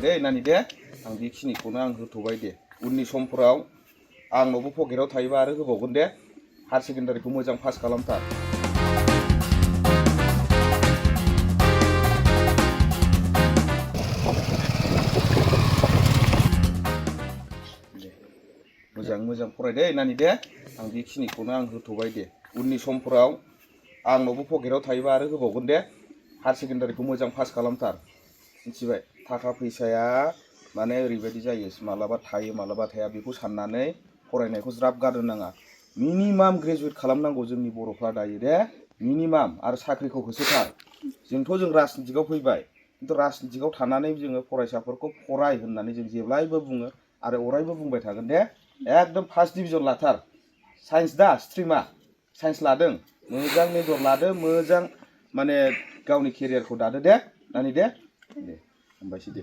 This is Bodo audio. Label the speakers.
Speaker 1: फरायदे नानि दे आं बेखिनिखौनो आं होथ'बाय दे उननि समफोराव आंनावबो पकेटाव थायोबा आरो होबावगोन दे हायार सेकेन्डारिखौ मोजां पास खालामथार मोजां फरायदे नानि दे आं बेखिनिखौनो आं होथ'बाय दे उननि समफोराव आंनावबो पकेटाव थायोबा आरो होबावगोन दे हायार सेकेन्डारिखौ मोजां पास खालामथार मिथिबाय थाखा फैसाया माने ओरैबायदि जायो मालाबा थायो मालाबा थाया बेखौ साननानै फरायनायखौ ज्राब गारनो नाङा मिनिमाम ग्रेजुवेट खालामनांगौ जोंनि बर'फ्रा दायो दे मिनिमाम आरो साख्रिखौ होसोथार जों राजनितिकआव फैबाय खिन्थु राजनितिकआव थानानै जोङो फरायसाफोरखौ फराय होननानै जों जेब्लायबो बुङो आरो अरायबो बुंबाय थागोन दे एकदम फार्स्ट डिभिजन लाथार साइन्स दा स्ट्रिमा साइन्स लादों मोजां मेजर लादो मोजां माने गावनि केरियारखौ दादो दे नानि दे हामबायसै दे